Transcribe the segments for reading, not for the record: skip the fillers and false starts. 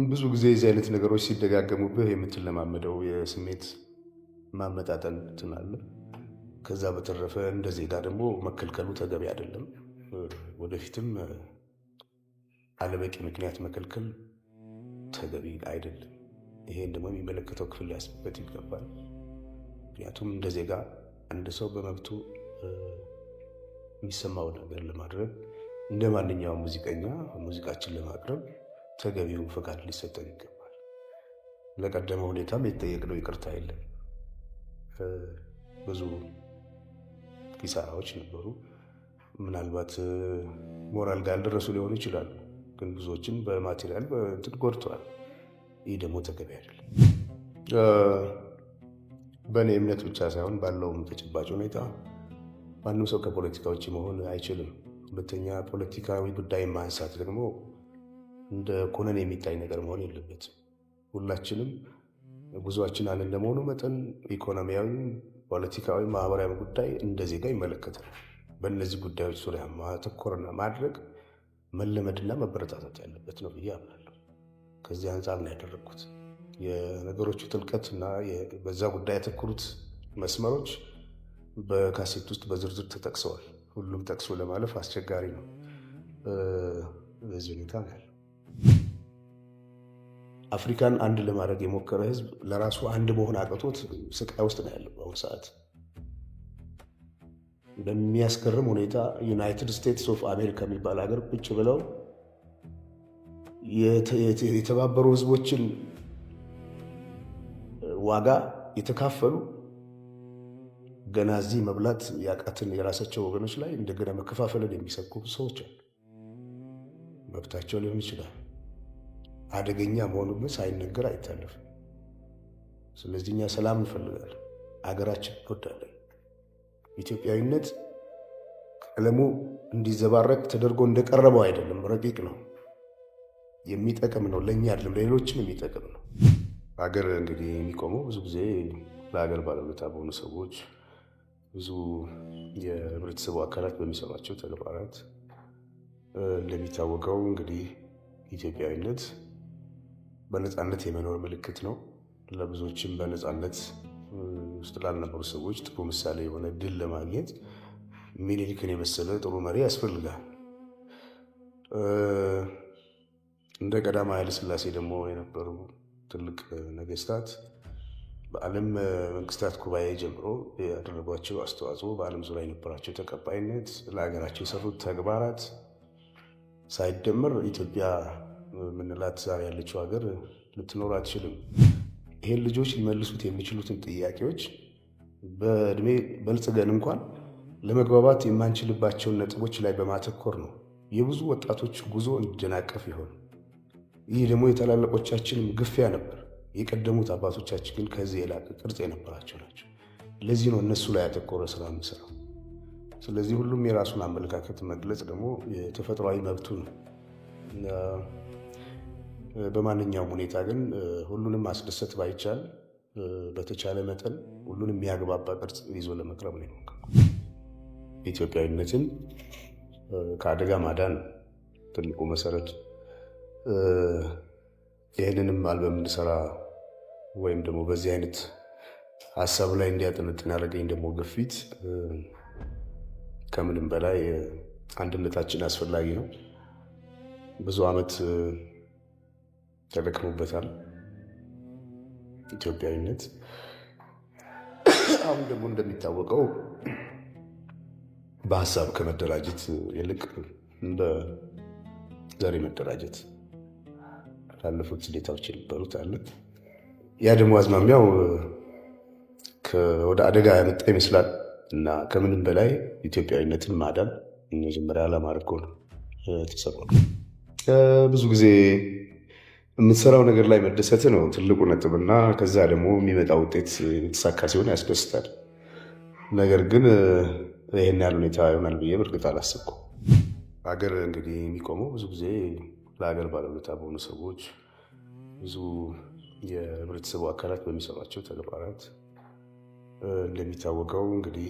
ብዙ ጊዜ የዚህ አይነት ነገሮች ሲደጋገሙብህ የምትለማመደው የስሜት ማመጣጠን እንትን አለ። ከዛ በተረፈ እንደ ዜጋ ደግሞ መከልከሉ ተገቢ አይደለም። ወደፊትም አለበቂ ምክንያት መከልከል ተገቢ አይደለም። ይሄን ደግሞ የሚመለከተው ክፍል ሊያስብበት ይገባል። ምክንያቱም እንደ ዜጋ አንድ ሰው በመብቱ የሚሰማው ነገር ለማድረግ፣ እንደ ማንኛውም ሙዚቀኛ ሙዚቃችን ለማቅረብ ተገቢው ፈቃድ ሊሰጠን ይገባል። ለቀደመ ሁኔታም የተጠየቅነው ይቅርታ የለም። ብዙ ኪሳራዎች ነበሩ። ምናልባት ሞራል ጋር ያልደረሱ ሊሆኑ ይችላሉ፣ ግን ብዙዎችን በ material በእንትን ጎድተዋል። ይህ ደግሞ ተገቢ አይደለም። በእኔ እምነት ብቻ ሳይሆን ባለውም ተጨባጭ ሁኔታ ማንም ሰው ከፖለቲካ ውጭ መሆን አይችልም። ሁለተኛ፣ ፖለቲካዊ ጉዳይ ማንሳት ደግሞ እንደ ኩነኔ የሚታይ ነገር መሆን የለበትም። ሁላችንም ጉዞአችን አንድ እንደመሆኑ መጠን ኢኮኖሚያዊ፣ ፖለቲካዊ፣ ማህበራዊ ጉዳይ እንደ ዜጋ ይመለከታል። በእነዚህ ጉዳዮች ዙሪያ ማተኮርና ማድረግ መለመድና መበረታታት ያለበት ነው ብዬ አምናለሁ። ከዚህ አንጻር ነው ያደረግኩት። የነገሮቹ ጥልቀት እና በዛ ጉዳይ ያተኮሩት መስመሮች በካሴት ውስጥ በዝርዝር ተጠቅሰዋል። ሁሉም ጠቅሶ ለማለፍ አስቸጋሪ ነው። በዚህ ሁኔታ ነው ያለው። አፍሪካን አንድ ለማድረግ የሞከረ ህዝብ ለራሱ አንድ መሆን አቅቶት ስቃይ ውስጥ ነው ያለው በአሁኑ ሰዓት። በሚያስገርም ሁኔታ United States of America የሚባል ሀገር ቁጭ ብለው የተባበሩ ህዝቦችን ዋጋ የተካፈሉ፣ ገና እዚህ መብላት ያቃትን የራሳቸው ወገኖች ላይ እንደገና መከፋፈልን የሚሰብኩ ሰዎች አሉ። መብታቸው ሊሆን ይችላል። አደገኛ መሆኑ ግን ሳይነገር አይታለፍም። ስለዚህ እኛ ሰላም እንፈልጋለን፣ አገራችን እንወዳለን። ኢትዮጵያዊነት ቀለሙ እንዲዘባረቅ ተደርጎ እንደቀረበው አይደለም፣ ረቂቅ ነው፣ የሚጠቅም ነው። ለእኛ አይደለም ለሌሎችም የሚጠቅም ነው። ሀገር እንግዲህ የሚቆመው ብዙ ጊዜ ለሀገር ባለውለታ በሆኑ ሰዎች፣ ብዙ የህብረተሰቡ አካላት በሚሰሯቸው ተግባራት። እንደሚታወቀው እንግዲህ ኢትዮጵያዊነት በነፃነት የመኖር ምልክት ነው። ለብዙዎችም፣ በነፃነት ውስጥ ላልነበሩ ሰዎች ጥሩ ምሳሌ የሆነ ድል ለማግኘት ሚኒሊክን የመሰለ ጥሩ መሪ ያስፈልጋል። እንደ ቀዳማዊ ኃይለ ሥላሴ ደግሞ የነበሩ ትልቅ ነገስታት በዓለም መንግስታት ጉባኤ ጀምሮ ያደረጓቸው አስተዋጽኦ፣ በዓለም ዙሪያ የነበራቸው ተቀባይነት፣ ለሀገራቸው የሰሩት ተግባራት ሳይደመር ኢትዮጵያ የምንላት ዛሬ ያለችው ሀገር ልትኖር አትችልም። ይሄን ልጆች ሊመልሱት የሚችሉትን ጥያቄዎች በእድሜ በልጽገን እንኳን ለመግባባት የማንችልባቸውን ነጥቦች ላይ በማተኮር ነው የብዙ ወጣቶች ጉዞ እንዲደናቀፍ ይሆን። ይህ ደግሞ የታላላቆቻችንም ግፊያ ነበር። የቀደሙት አባቶቻችን ግን ከዚህ የላቀ ቅርጽ የነበራቸው ናቸው። ለዚህ ነው እነሱ ላይ ያተኮረ ስራ የምሰራው። ስለዚህ ሁሉም የራሱን አመለካከት መግለጽ ደግሞ የተፈጥሯዊ መብቱ ነው። በማንኛውም ሁኔታ ግን ሁሉንም ማስደሰት ባይቻል በተቻለ መጠን ሁሉንም የሚያግባባ ቅርጽ ይዞ ለመቅረብ ነው የሞከርኩት። ኢትዮጵያዊነትን ከአደጋ ማዳን ትልቁ መሰረት። ይህንንም አልበም እንድሰራ ወይም ደግሞ በዚህ አይነት ሀሳብ ላይ እንዲያጠነጥን ያደረገኝ ደግሞ ግፊት፣ ከምንም በላይ አንድነታችን አስፈላጊ ነው። ብዙ ዓመት ተደክሞበታል ኢትዮጵያዊነት። አሁን ደግሞ እንደሚታወቀው በሀሳብ ከመደራጀት ይልቅ እንደ ዘር መደራጀት ላለፉት ሁኔታዎች የነበሩት አለ። ያ ደግሞ አዝማሚያው ወደ አደጋ ያመጣ ይመስላል እና ከምንም በላይ ኢትዮጵያዊነትን ማዳን መጀመሪያ ዓላማ አድርጎ ነው የተሰራው። ብዙ ጊዜ የምትሰራው ነገር ላይ መደሰት ነው ትልቁ ነጥብ እና ከዛ ደግሞ የሚመጣ ውጤት የተሳካ ሲሆን ያስደስታል። ነገር ግን ይህን ያህል ሁኔታ ይሆናል ብዬ በእርግጥ አላሰብኩም። ሀገር እንግዲህ የሚቆመው ብዙ ጊዜ ለሀገር ባለውለታ በሆኑ ሰዎች፣ ብዙ የህብረተሰቡ አካላት በሚሰሯቸው ተግባራት። እንደሚታወቀው እንግዲህ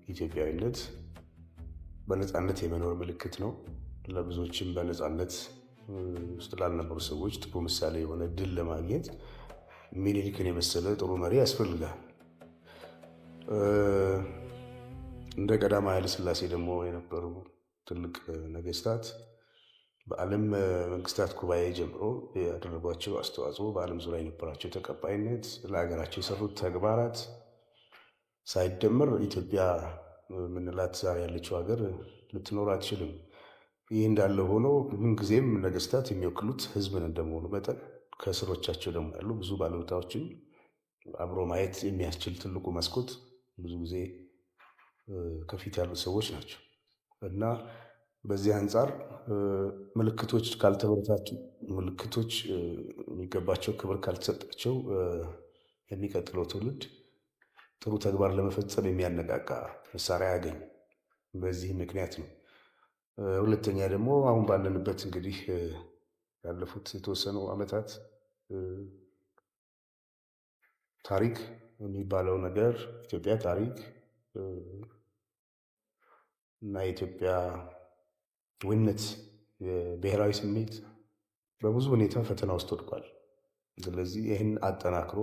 ኢትዮጵያዊነት በነፃነት የመኖር ምልክት ነው። ለብዙዎችም፣ በነፃነት ውስጥ ላልነበሩ ሰዎች ጥሩ ምሳሌ የሆነ ድል ለማግኘት ሚኒሊክን የመሰለ ጥሩ መሪ ያስፈልጋል። እንደ ቀዳማዊ ኃይለ ሥላሴ ደግሞ የነበሩ ትልቅ ነገስታት በዓለም መንግስታት ጉባኤ ጀምሮ ያደረጓቸው አስተዋጽኦ፣ በዓለም ዙሪያ የነበራቸው ተቀባይነት፣ ለሀገራቸው የሰሩት ተግባራት ሳይደመር ኢትዮጵያ የምንላት ዛሬ ያለችው ሀገር ልትኖር አትችልም። ይህ እንዳለ ሆኖ ምንጊዜም ነገስታት የሚወክሉት ህዝብን እንደመሆኑ መጠን ከስሮቻቸው ደግሞ ያሉ ብዙ ባለውለታዎችን አብሮ ማየት የሚያስችል ትልቁ መስኮት ብዙ ጊዜ ከፊት ያሉት ሰዎች ናቸው እና በዚህ አንጻር ምልክቶች ካልተበረታቱ፣ ምልክቶች የሚገባቸው ክብር ካልተሰጣቸው የሚቀጥለው ትውልድ ጥሩ ተግባር ለመፈጸም የሚያነቃቃ መሳሪያ አያገኝም። በዚህ ምክንያት ነው። ሁለተኛ ደግሞ አሁን ባለንበት እንግዲህ ያለፉት የተወሰኑ ዓመታት ታሪክ የሚባለው ነገር፣ ኢትዮጵያ ታሪክ እና የኢትዮጵያ ውነት የብሔራዊ ስሜት በብዙ ሁኔታ ፈተና ውስጥ ወድቋል። ስለዚህ ይህን አጠናክሮ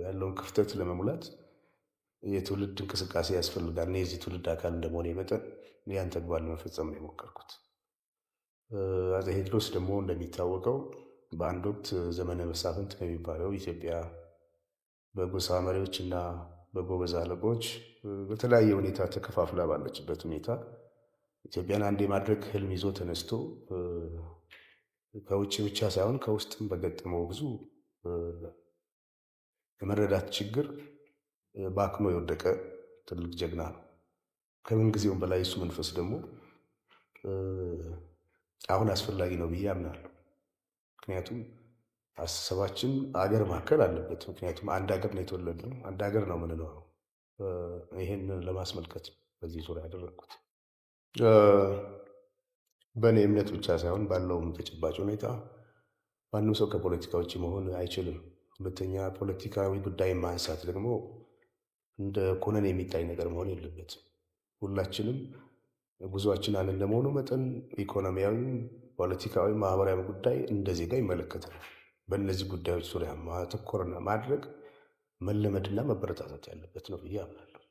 ያለውን ክፍተት ለመሙላት የትውልድ እንቅስቃሴ ያስፈልጋል። እኔ የዚህ ትውልድ አካል እንደመሆኔ መጠን ያን ተግባር ለመፈጸም ነው የሞከርኩት። አፄ ቴዎድሮስ ደግሞ እንደሚታወቀው በአንድ ወቅት ዘመነ መሳፍንት በሚባለው ኢትዮጵያ በጎሳ መሪዎች እና በጎበዝ አለቆች በተለያየ ሁኔታ ተከፋፍላ ባለችበት ሁኔታ ኢትዮጵያን አንድ የማድረግ ህልም ይዞ ተነስቶ ከውጭ ብቻ ሳይሆን ከውስጥም በገጠመው ብዙ የመረዳት ችግር ባክኖ የወደቀ ትልቅ ጀግና ነው። ከምን ጊዜውም በላይ እሱ መንፈስ ደግሞ አሁን አስፈላጊ ነው ብዬ አምናለሁ። ምክንያቱም አስተሳሰባችን አገር ማከል አለበት። ምክንያቱም አንድ ሀገር ነው የተወለድነው፣ አንድ ሀገር ነው የምንኖረው። ይህን ለማስመልከት በዚህ ዙሪያ ያደረግኩት። በእኔ እምነት ብቻ ሳይሆን ባለውም ተጨባጭ ሁኔታ ማንም ሰው ከፖለቲካ ውጭ መሆን አይችልም። ሁለተኛ ፖለቲካዊ ጉዳይ ማንሳት ደግሞ እንደ ኮነን የሚታይ ነገር መሆን የለበትም። ሁላችንም ጉዟችን አንድ እንደመሆኑ መጠን ኢኮኖሚያዊ፣ ፖለቲካዊ፣ ማህበራዊ ጉዳይ እንደ ዜጋ ይመለከታል። በእነዚህ ጉዳዮች ዙሪያ ማተኮርና ማድረግ መለመድና መበረታታት ያለበት ነው ብዬ አምናለሁ።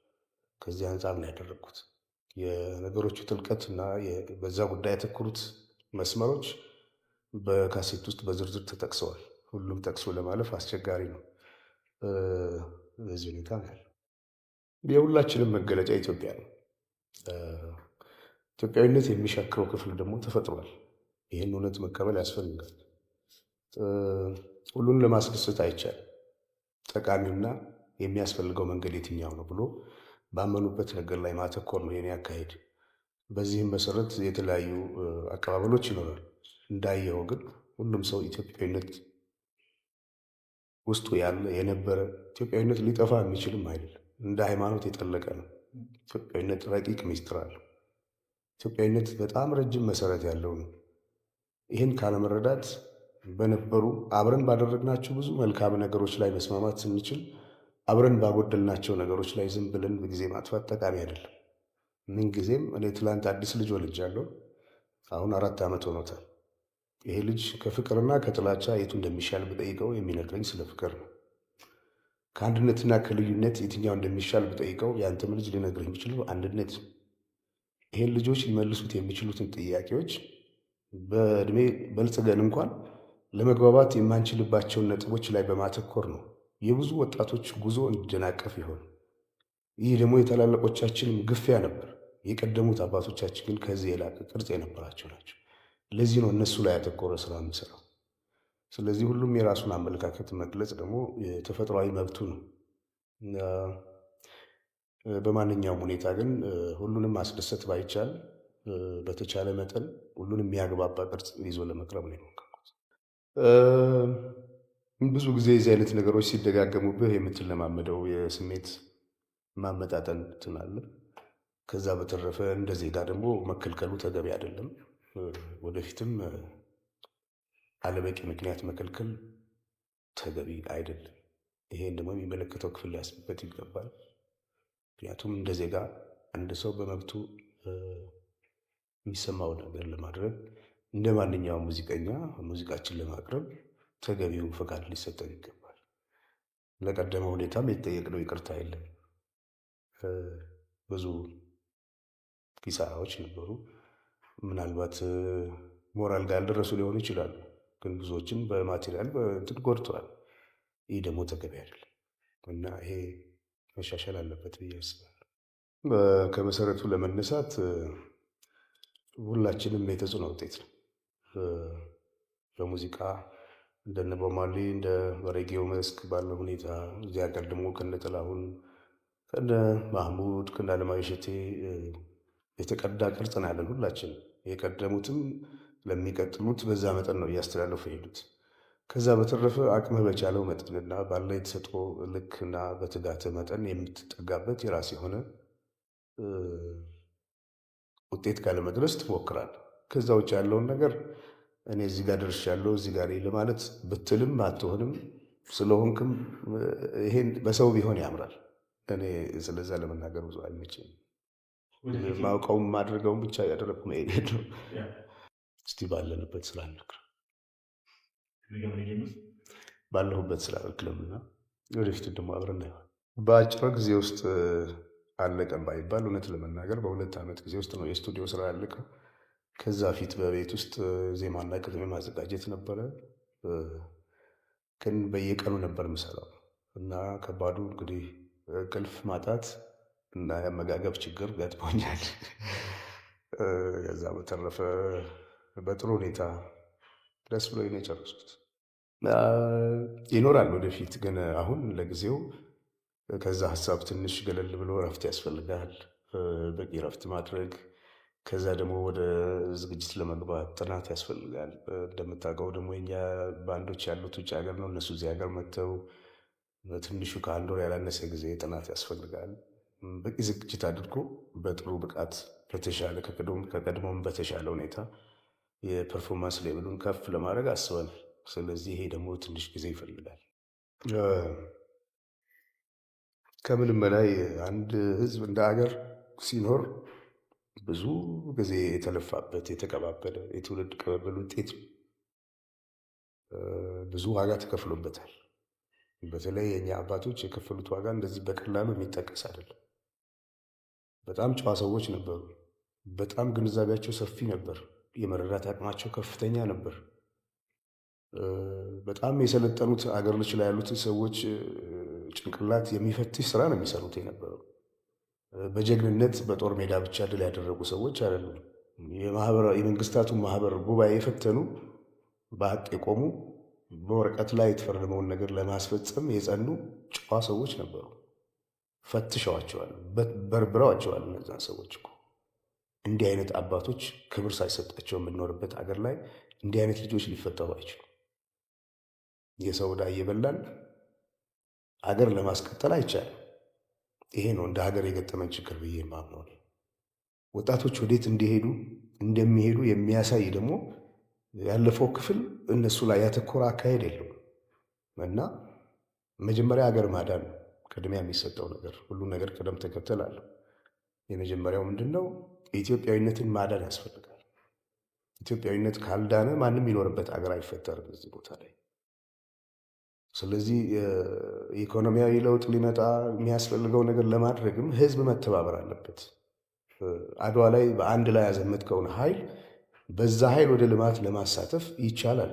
ከዚህ አንጻር ነው ያደረግኩት። የነገሮቹ ጥልቀት እና በዛ ጉዳይ ያተኮሩት መስመሮች በካሴት ውስጥ በዝርዝር ተጠቅሰዋል። ሁሉም ጠቅሶ ለማለፍ አስቸጋሪ ነው። በዚህ ሁኔታ ነው ያለው። የሁላችንም መገለጫ ኢትዮጵያ ነው። ኢትዮጵያዊነት የሚሻክረው ክፍል ደግሞ ተፈጥሯል። ይህን እውነት መቀበል ያስፈልጋል። ሁሉን ለማስደሰት አይቻልም። ጠቃሚውና የሚያስፈልገው መንገድ የትኛው ነው ብሎ ባመኑበት ነገር ላይ ማተኮር ነው የኔ አካሄድ። በዚህም መሰረት የተለያዩ አቀባበሎች ይኖራል። እንዳየኸው ግን ሁሉም ሰው ኢትዮጵያዊነት ውስጡ ያለ የነበረ፣ ኢትዮጵያዊነት ሊጠፋ የሚችልም አይደለም። እንደ ሃይማኖት የጠለቀ ነው። ኢትዮጵያዊነት ረቂቅ ሚስጥር አለው። ኢትዮጵያዊነት በጣም ረጅም መሰረት ያለው ነው። ይህን ካለመረዳት በነበሩ አብረን ባደረግናቸው ብዙ መልካም ነገሮች ላይ መስማማት ስንችል አብረን ባጎደልናቸው ነገሮች ላይ ዝም ብለን ጊዜ ማጥፋት ጠቃሚ አይደለም። ምን ጊዜም እኔ ትላንት አዲስ ልጅ ወልጃለሁ። አሁን 4 ዓመት ሆኖታል። ይሄ ልጅ ከፍቅርና ከጥላቻ የቱ እንደሚሻል ብጠይቀው የሚነግረኝ ስለ ፍቅር ነው። ከአንድነትና ከልዩነት የትኛው እንደሚሻል ብጠይቀው የአንተም ልጅ ሊነግርህ የሚችለው አንድነት። ይሄን ልጆች ሊመልሱት የሚችሉትን ጥያቄዎች በእድሜ በልጽገን እንኳን ለመግባባት የማንችልባቸውን ነጥቦች ላይ በማተኮር ነው የብዙ ወጣቶች ጉዞ እንዲደናቀፍ ይሆን። ይህ ደግሞ የታላላቆቻችንም ግፊያ ነበር። የቀደሙት አባቶቻችን ግን ከዚህ የላቀ ቅርጽ የነበራቸው ናቸው። ለዚህ ነው እነሱ ላይ ያተኮረ ስራ የምሰራው። ስለዚህ ሁሉም የራሱን አመለካከት መግለጽ ደግሞ የተፈጥሯዊ መብቱ ነው። በማንኛውም ሁኔታ ግን ሁሉንም ማስደሰት ባይቻል በተቻለ መጠን ሁሉንም የሚያግባባ ቅርጽ ይዞ ለመቅረብ ነው የሞከርኩት። ብዙ ጊዜ የዚህ አይነት ነገሮች ሲደጋገሙብህ የምትለማመደው የስሜት ማመጣጠን እንትን አለ። ከዛ በተረፈ እንደ ዜጋ ደግሞ መከልከሉ ተገቢ አይደለም። ወደፊትም አለበቂ ምክንያት መከልከል ተገቢ አይደለም። ይሄን ደግሞ የሚመለከተው ክፍል ሊያስብበት ይገባል። ምክንያቱም እንደ ዜጋ አንድ ሰው በመብቱ የሚሰማው ነገር ለማድረግ እንደ ማንኛውም ሙዚቀኛ ሙዚቃችን ለማቅረብ ተገቢውን ፈቃድ ሊሰጠን ይገባል። ለቀደመ ሁኔታም የተጠየቅነው ይቅርታ የለም። ብዙ ኪሳራዎች ነበሩ። ምናልባት ሞራል ጋር ያልደረሱ ሊሆኑ ይችላሉ፣ ግን ብዙዎችን በ material በእንትን ጎድተዋል። ይህ ደግሞ ተገቢ አይደለም እና ይሄ መሻሻል አለበት ብዬ አስባለሁ። ከመሰረቱ ለመነሳት ሁላችንም የተጽዕኖ ውጤት ነው። በሙዚቃ እንደነ ቦብ ማርሊ እንደ በሬጌው መስክ ባለው ሁኔታ እዚህ ሀገር ደግሞ ከነ ጥላሁን ከነ ማህሙድ ከነ አለማየሁ እሸቴ የተቀዳ ቅርጽ ነው ያለን ሁላችንም። የቀደሙትም ለሚቀጥሉት በዛ መጠን ነው እያስተላለፉ የሄዱት። ከዛ በተረፈ አቅምህ በቻለው መጠንና ባለ የተሰጥኦ ልክና በትጋት መጠን የምትጠጋበት የራስ የሆነ ውጤት ጋር ለመድረስ ትሞክራለህ። ከዛ ውጭ ያለውን ነገር እኔ እዚህ ጋር ደርሻለሁ እዚህ ጋር ለማለት ብትልም አትሆንም ስለሆንክም ይሄን በሰው ቢሆን ያምራል። እኔ ስለዛ ለመናገር ብዙ አይመቸኝም። ማውቀውም ማድረገውም ብቻ እያደረግኩ መሄድ ነው። እስቲ ባለንበት ስራ እንክር ባለሁበት ስራ እክልምና ወደፊት ደግሞ አብረን እናየዋለን። በአጭር ጊዜ ውስጥ አለቀም ባይባል እውነት ለመናገር በ2 ዓመት ጊዜ ውስጥ ነው የስቱዲዮ ስራ ያለቀው። ከዛ ፊት በቤት ውስጥ ዜማና ግጥም ማዘጋጀት ነበረ። ግን በየቀኑ ነበር የምሰራው እና ከባዱ እንግዲህ እንቅልፍ ማጣት እና የአመጋገብ ችግር ገጥሞኛል። ከዛ በተረፈ በጥሩ ሁኔታ ደስ ብሎኝ ነው የጨረስኩት። ይኖራል ወደፊት፣ ግን አሁን ለጊዜው ከዛ ሀሳብ ትንሽ ገለል ብሎ እረፍት ያስፈልጋል። በቂ እረፍት ማድረግ፣ ከዛ ደግሞ ወደ ዝግጅት ለመግባት ጥናት ያስፈልጋል። እንደምታውቀው ደግሞ የኛ ባንዶች ያሉት ውጭ ሀገር ነው። እነሱ እዚህ ሀገር መጥተው በትንሹ ከ1 ወር ያላነሰ ጊዜ ጥናት ያስፈልጋል። በቂ ዝግጅት አድርጎ በጥሩ ብቃት በተሻለ ከቀድሞም በተሻለ ሁኔታ የ performance level ኡን ከፍ ለማድረግ አስበናል። ስለዚህ ይሄ ደግሞ ትንሽ ጊዜ ይፈልጋል። ከምንም በላይ አንድ ህዝብ እንደ ሀገር ሲኖር ብዙ ጊዜ የተለፋበት የተቀባበለ የትውልድ ቅብብል ውጤት ብዙ ዋጋ ተከፍሎበታል። በተለይ የእኛ አባቶች የከፈሉት ዋጋ እንደዚህ በቀላሉ የሚጠቀስ አይደለም። በጣም ጨዋ ሰዎች ነበሩ። በጣም ግንዛቤያቸው ሰፊ ነበር። የመረዳት አቅማቸው ከፍተኛ ነበር። በጣም የሰለጠኑት አገሮች ላይ ያሉትን ሰዎች ጭንቅላት የሚፈትሽ ስራ ነው የሚሰሩት የነበረው። በጀግንነት በጦር ሜዳ ብቻ ድል ያደረጉ ሰዎች አይደሉም። የመንግስታቱን ማህበር ጉባኤ የፈተኑ፣ በሀቅ የቆሙ፣ በወረቀት ላይ የተፈረመውን ነገር ለማስፈጸም የጸኑ ጨዋ ሰዎች ነበሩ። ፈትሸዋቸዋል፣ በርብረዋቸዋል እነዛን ሰዎች እኮ። እንዲህ አይነት አባቶች ክብር ሳይሰጣቸው የምንኖርበት አገር ላይ እንዲህ አይነት ልጆች ሊፈጠሩ አይችሉም። የሰው ዕዳ እየበላን አገር ለማስቀጠል አይቻልም። ይሄ ነው እንደ ሀገር የገጠመን ችግር ብዬ የማምነው። ወጣቶች ወዴት እንዲሄዱ እንደሚሄዱ የሚያሳይ ደግሞ ያለፈው ክፍል እነሱ ላይ ያተኮረ አካሄድ የለውም እና መጀመሪያ ሀገር ማዳን ነው ቅድሚያ የሚሰጠው ነገር። ሁሉ ነገር ቅደም ተከተል አለው። የመጀመሪያው ምንድን ነው? ኢትዮጵያዊነትን ማዳን ያስፈልጋል። ኢትዮጵያዊነት ካልዳነ ማንም የሚኖርበት አገር አይፈጠርም እዚህ ቦታ ላይ። ስለዚህ ኢኮኖሚያዊ ለውጥ ሊመጣ የሚያስፈልገው ነገር ለማድረግም ህዝብ መተባበር አለበት። አድዋ ላይ በአንድ ላይ ያዘመትከውን ኃይል በዛ ኃይል ወደ ልማት ለማሳተፍ ይቻላል።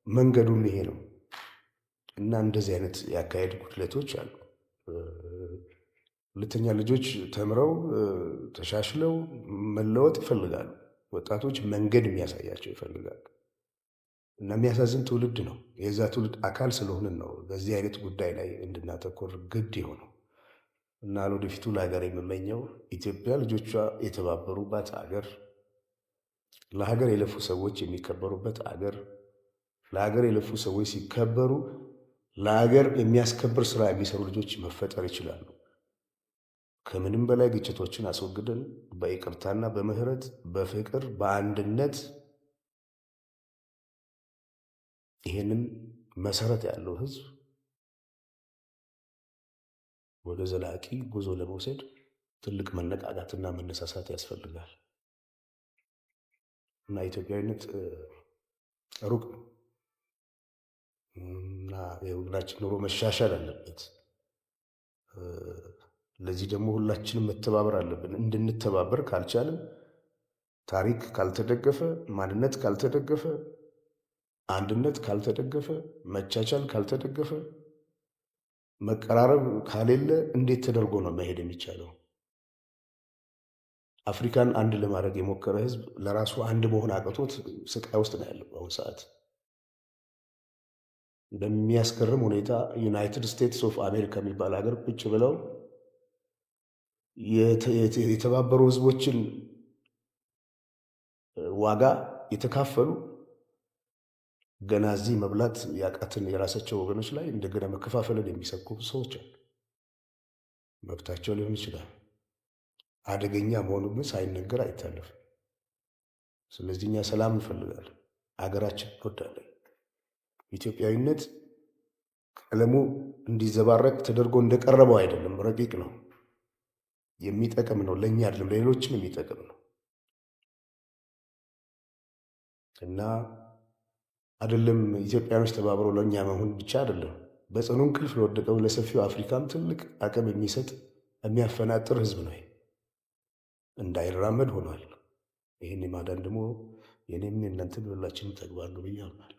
መንገዱም ይሄ ነው እና እንደዚህ አይነት የአካሄድ ጉድለቶች አሉ። ሁለተኛ ልጆች ተምረው ተሻሽለው መለወጥ ይፈልጋሉ። ወጣቶች መንገድ የሚያሳያቸው ይፈልጋሉ። እና የሚያሳዝን ትውልድ ነው። የዛ ትውልድ አካል ስለሆንን ነው በዚህ አይነት ጉዳይ ላይ እንድናተኮር ግድ የሆነው። እና ለወደፊቱ ለሀገር የምመኘው ኢትዮጵያ ልጆቿ የተባበሩባት አገር፣ ለሀገር የለፉ ሰዎች የሚከበሩበት አገር፣ ለሀገር የለፉ ሰዎች ሲከበሩ ለሀገር የሚያስከብር ስራ የሚሰሩ ልጆች መፈጠር ይችላሉ። ከምንም በላይ ግጭቶችን አስወግደን በይቅርታና በምህረት በፍቅር በአንድነት ይሄንን መሰረት ያለው ህዝብ ወደ ዘላቂ ጉዞ ለመውሰድ ትልቅ መነቃቃትና መነሳሳት ያስፈልጋል። እና ኢትዮጵያዊነት ሩቅ ነው እና የወገናችን ኑሮ መሻሻል አለበት። ለዚህ ደግሞ ሁላችንም መተባበር አለብን። እንድንተባበር ካልቻልን፣ ታሪክ ካልተደገፈ፣ ማንነት ካልተደገፈ፣ አንድነት ካልተደገፈ፣ መቻቻል ካልተደገፈ፣ መቀራረብ ካሌለ እንዴት ተደርጎ ነው መሄድ የሚቻለው? አፍሪካን አንድ ለማድረግ የሞከረ ህዝብ ለራሱ አንድ መሆን አቅቶት ስቃይ ውስጥ ነው ያለው በአሁኑ ሰዓት። በሚያስገርም ሁኔታ United States of America የሚባል ሀገር ቁጭ ብለው የተባበሩ ህዝቦችን ዋጋ የተካፈሉ፣ ገና እዚህ መብላት ያቃትን የራሳቸው ወገኖች ላይ እንደገና መከፋፈልን የሚሰብኩ ሰዎች አሉ። መብታቸው ሊሆን ይችላል። አደገኛ መሆኑ ግን ሳይነገር አይታለፍም። ስለዚህ እኛ ሰላም እንፈልጋለን፣ አገራችን እንወዳለን። ኢትዮጵያዊነት ቀለሙ እንዲዘባረቅ ተደርጎ እንደቀረበው አይደለም፣ ረቂቅ ነው፣ የሚጠቅም ነው። ለእኛ አይደለም ለሌሎችም የሚጠቅም ነው እና አይደለም ኢትዮጵያኖች ተባብረው ለእኛ መሆን ብቻ አይደለም፣ በጽኑ እንቅልፍ ለወደቀው ለሰፊው አፍሪካም ትልቅ አቅም የሚሰጥ የሚያፈናጥር ህዝብ ነው። እንዳይራመድ ሆኗል። ይህን የማዳን ደግሞ የኔም የእናንተም የሁላችንም ተግባር ነው ብዬ አምናለሁ።